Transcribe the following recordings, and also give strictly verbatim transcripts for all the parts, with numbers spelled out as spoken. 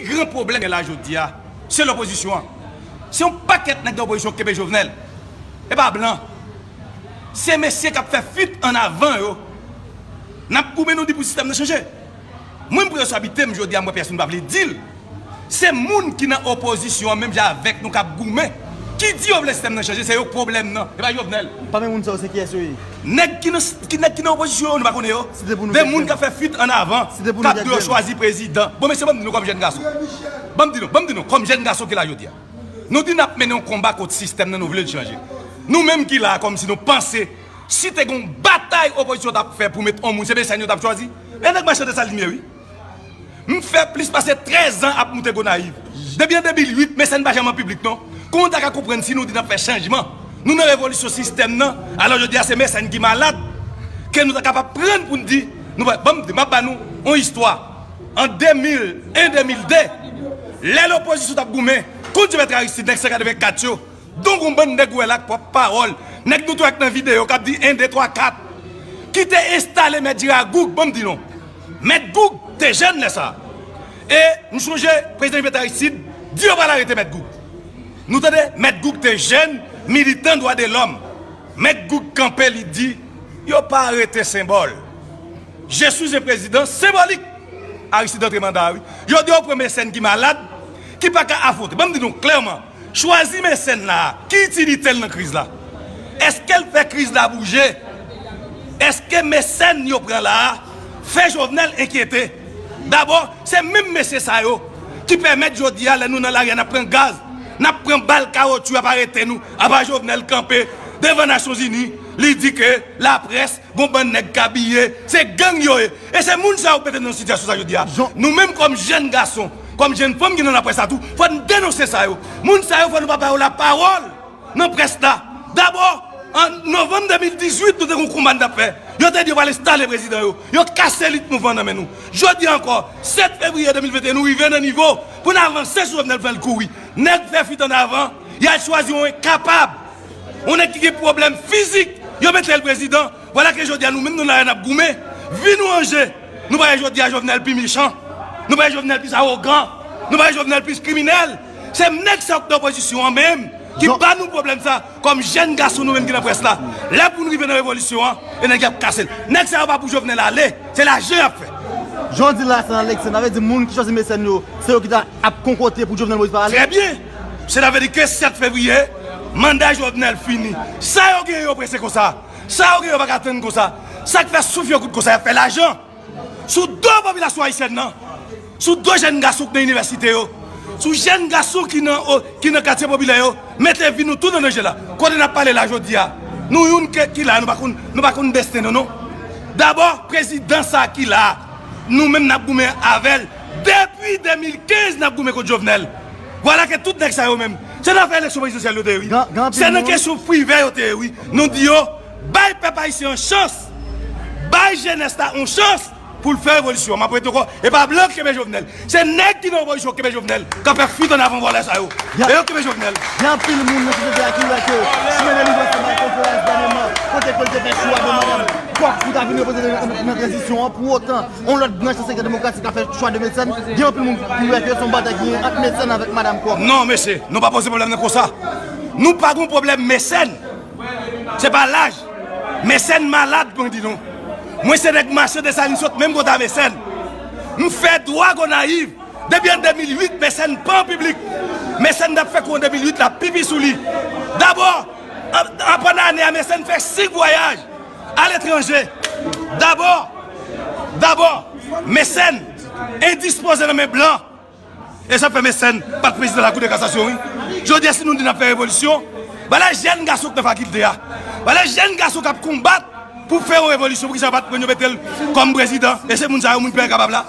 Gran pwoblèm la jodi a, se lopozisyon an. Se yon pakèt nèg nan opozisyon k kenbe Jovenel. E pa blan. Se mesye k ap fè fuit an avan yo. N ap goumen, nou di pou sistèm nan chanje. Mwen, m pran responsabilite m jodi a, m wè pèsonn pa vle di l. Se moun ki nan opozisyon an, menm jan avèk nou, k ap goumen, ki di yo vle sistèm nan chanje, se yo k pwoblèm nan, e pa Jovenel. Pami moun sa yo, se kiyès yo ye? Nèg ki nan, ki, nèg ki nan opozisyon yo, nou pa konnen yo. Site pou nou kèk moun k ap fè fuit an avan, k ap di yo chwazi prezidan. Bon, mesye, ban m di nou kòm jèn gason. Ban m di nou, ban m di nou, kòm jèn gason ki la jodi a. Nou di n ap mennen yon konba kont sistèm nan, nou vle l chanje. Nou menm ki la a, kòmsi nou panse, si te gen yon batay opozisyon t ap fè pou met yon moun, se Mecène yo t ap chwazi. E nèg mache Desalin ye, wi. M fè plis pase trèz an ap moute Gonayiv. Depi an de mil uit, Mecène pa janm an piblik, non. Kòman w ta ka konprann si nou di n ap fè chanjman? Nou nan revolisyon sistèm nan. Alò, jodi a, se Mecène ki malad. Ke nou ta kapab pran pou n di, nou, ban m di, m ap ba nou yon istwa. An de mil en, de mil de, lè lopozisyon t ap goumen kont Jovèl Aristide, nèg san katrevenkat yo, donk yon bann nèg ou wè la ak pwòp pawòl, nèg nou tou wè k nan videyo k ap di en, de, twa, kat, ki te enstale Mèt Jera Goug, ban m di nou. Mèt Goug te jèn lè sa a. E m sonje prezidan Jovèl Aristide di yo pral arete Mèt Goug. Nou tande, Mèt Goug te jèn, militan dwa de lòm. Mèt Goug kanpe, li di, yo pa arete senbòl. Je suis un président symbolique. Aristide antre manda a, wi. Yo di yo pran Mecène ki malad, ki pa ka afwonte. Ban m di nou klèman, chwazi Mecène la a, ki itilite l nan kriz la? Èske l fè kriz la bouje? Èske Mecène yo pran la a fè Jovenel enkyete? Dabò, se menm mesye sa yo ki pèmèt jodi a, lè nou nan lari a, n ap pran gaz, n ap pran bal, kawotchou, y ap arete nou. Apa Jovenel kanpe devan Nasyonzini, li di ke laprès, gon bann nèg k abiye, se gang yo ye. E se moun sa yo k mete n nan sitiyasyon sa jodi a. Nou menm kòm jèn gason, kòm jèn fanm ki nan laprès la tou, fò n denonse sa yo. Moun sa yo, fò nou pa ba yo lapawòl nan près la. Dabò, an novanm de mil dizuit, nou te gon konba n t ap fè. Yo te di yo pral enstale prezidan yo. Yo kase lit mouvman nan men nou. Jodi a ankò, sèt fevriye de mil venteyen, nou rive nan nivo pou n avanse sou Jovenel, fè l kouri. Nèg fè fuit an avan, y al chwazi yon enkapab. Yon nèg ki gen pwoblèm fizik, yo mete l prezidan. Vwala ke jodi a nou menm nou la n ap goumen. Vi nou an je. Nou pa wè jodi a Jovenel pi mechan. Nou pa wè Jovenel pi awogan. Nou pa wè Jovenel pi kriminèl. Se nèg sa yo k nan opozisyon an menm ki ba nou pwoblèm sa kòm jèn gason nou menm ki nan près la. Lè pou nou rive nan revolisyon an, e nèg y ap kase l. Nèg sa yo pa pou Jovenel ale. Se lajan y ap fè. Jan w di la, se nan eleksyon. Sa vle di moun ki chwazi Mecène yo, se yo ki ta ap konkote pou Jovenel Moïse pa ale? Trè byen. Se ta vle di ke sèt fevriye, manda Jovenel fini. Sa yo genyen yo prese konsa? Sa yo genyen yo pa ka tann konsa? Sa k fè souf yo kout konsa? Y ap fè lajan sou do popilasyon ayisyèn nan, sou do jèn gason k nan inivèsite yo, sou jèn gason ki nan, o, ki nan katye popilè yo, mete vi nou tout an danje la. Kote n ap pale la jodi a, nou youn ke, ki la, nou pa konn, nou pa konn desten nou, non. Dabò, prezidan sa ki la, nou menm n ap goumen avè l. Depi de mil kenz, n ap goumen kont Jovenel. Vwala ke tout nèg sa yo menm, se nan afè eleksyon prezidansyèl yo te ye, wi. Gen, gen anpil Se nan moun kesyon privè yo te ye, wi. Nou di yo, bay pèp ayisyen an chans. Bay jenès la yon chans pou l fè revolisyon. M ap repete ankò, e pa blan k kenbe Jovenel. Se nèg ki nan opozisyon k kenbe Jovenel, k ap fè fuit an avan vòlè sa yo. E yo k kenbe Jovenel. Gen anpil moun nan sosyete a ki wè ke Chimène Livrescq te bay konferans dènyèman, kote ke l te fè chwa de madanm Kòk pou ta vin reprezante nan, nan tranzisyon an. Pou otan, yon lòt branch nan sektè demokratik ka fè chwa de Mecène. Gen anpil moun ki wè ke se yon batay ki gen ant Mecène avèk madanm Kòk. Non, mesye, nou pa poze pwoblèm nan konsa. Nou pa gen pwoblèm Mecène. Se pa laj. Mecène malad, mwen di nou. Mwen se nèg mache Desalin, sot menm kote a Mecène. M fè dwa Gonayiv. Depi an de mil uit, Mecène pa an piblik. Mecène t ap fè kou an de mil uit, l ap pipi sou li. Dabò, an, an pandan ane a, Mecène fè senk vwayaj aletranje. Dabò, dabò, Mecène endispoze nan men blan. E sa fè Mecène pa t prezidan Lakou de Kasasyon, wi. Jodi a, si nou di n ap fè revolisyon, vwala jèn gason k nan fakilte a. Vwala jèn gason k ap konbat pou fè yon revolisyon. Poukisa yo pa t pran yo mete l kòm prezidan? E se moun sa yo, moun peyi a kapab la.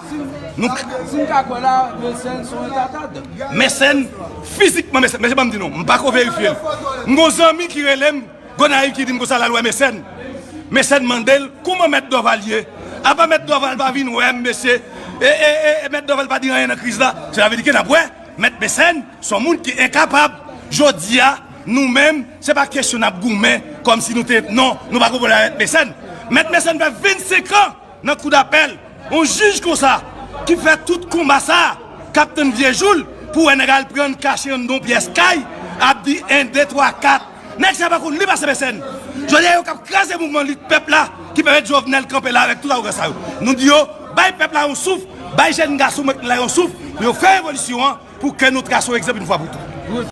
Nou Si n ka kwè la, Mecène se yon entatad. Mecène, fizikman, Mecène, mesye, ban m di nou, m pa ko verifye l. M gon zanmi ki rele m, Gonayiv ki di m konsa l al wè Mecène. Mecène mande l, kòman Mèt Dorval ye? Apa Mèt Dorval pa vin wè m, mesye? E, e, e, e Mèt Dorval pa di anyen nan kriz la? Se sa vle di ke n ap wè, Mèt Mecène se yon moun ki enkapab. Jodi a, nou menm, se pa kesyon n ap goumen kòmsi nou te, non, nou pa gon pwoblèm avèk Mecène. Mèt Mecène fè vennsenk an nan kou dapèl, yon jij konsa ki fè tout konba sa a, k ap tann vye jou l pou wè nèg al pran kache anndan yon pyès kay, ap di en, de, twa, kat. Nèg sa pa konn li pase pèsòn. Jodi a, yo k ap kraze mouvman lit pèp la ki pèmèt Jovenel kanpe la avèk tout awogan sa yo. Nou di yo, bay pèp la yon souf, bay jèn gason mèt la yon souf, pou yo fè revolisyon an, pou ke nou trase yon egzanp yon fwa pou tout.